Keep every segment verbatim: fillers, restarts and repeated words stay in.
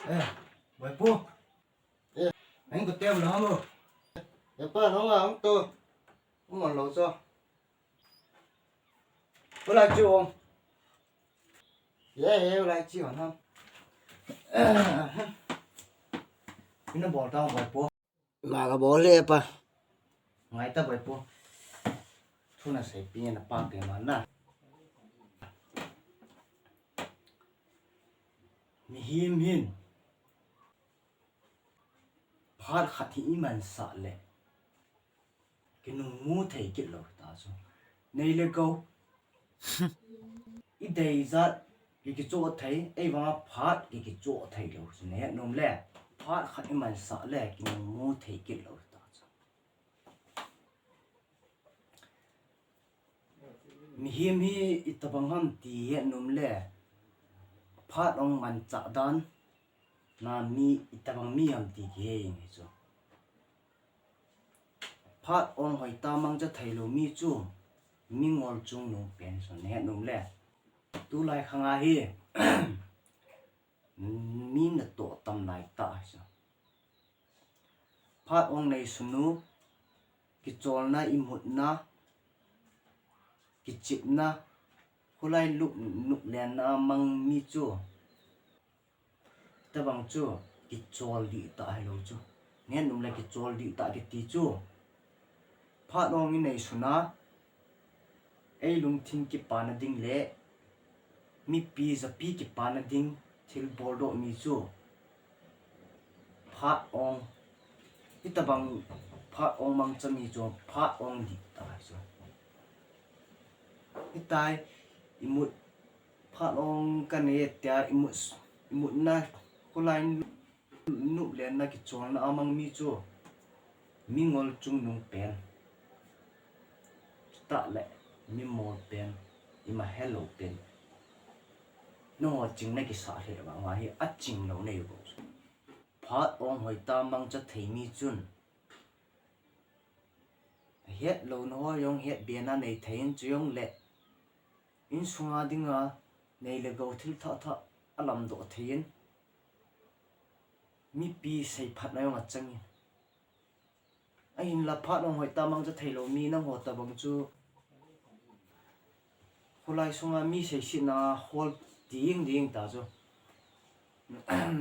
Eh, Boipu. Eh. Nang ko tem lo mo. Ya pa, nang a ang to. Mo lo cho. Ko la chu. Ye, ye, lai chi hon ham. Ina bol ta Boipu. Ma ka bol le pa. Ngai ta Boipu. Thu na seipi na pa ke ma na. Mihem hin. Phat khat hi i mansah le. Kinung mu thei kit lo ta chu. Nei le gou. I dei jat ki kichoh thei, ei vanga phat ki kichoh thei lo chu. Nei nom le. Phat khat i mansah le, kinung mu thei kit lo ta chu. Mihem hi i tabang ham ti he nom le. Phat ong manchah dan. Na mi i tabang mi ham ti ki he nge chu. Phat ong hoita mangcha thei lo mi chu mingol chungnung pen chu nei nom le. Tulai khang a hi mi na toh tam lai ta chu. Phat ong nei sunu kicholna i mutna kichipna khulai luk nuk lenna mang mi chu. Tabang chu kichol dih ta hi lo chu. Nei nom le kichol dih ta kiti chu. Phat ong i nei suna. Ei lungthim kipana ding le. Mipi japi kipana ding thil bol doh mi chu. Phat ong. I tabang phat ong mangcha mi chu phat ong dih ta hi chu. Hitai i mut Phat ong ka nei tia i mut, i mutna khulai nuk lenna kicholna a mang mi chu mingol chungnung pen. Tah le mimol pen, i ma hello pen. Nangho chingna kisah le vang a hi a ching lo nei bo. Phat ong hoita mangcha thei mi chun. Het lo na ho jong het be na nei thei in chu jong le. Insunga dinga nei le gou thil thah thah a lamdoh thei in. Mipi seiphatna jong a chang in. Ahinla phat ong hoita mangcha thei lo mi nangho tabang chu. Khulai sunga mi seisetna hol ding ding ta chu.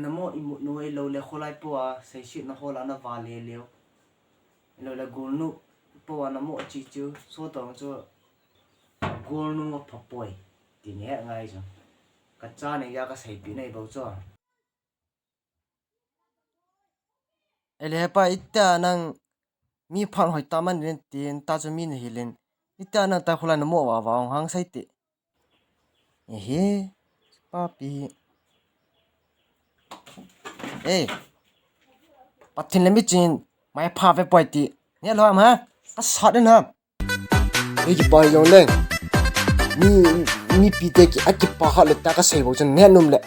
Namo i mut nu ei lo le khulai po a seisetna hol a na va le leo. Ei lo le gol nu po a namo chi chu so tong chu gol nu ma pha poi. Ti ne ngai chu. Ka cha nei ja ka seipi nei bo chu. Ele pa itia nang mi phat hoita man den tin ta chu mi na hilin. Itia nang ta khulai namo va va ong hang sai ti. Ehe, papi. Ei. Pathen le mi chin, mai pha ve poi ti. Ne lo am ha? Ka sat den ha. Ei ki pa jong leng. Mi, mipi te ki, a kipa kha le ta ka sei bo chun ne nom le.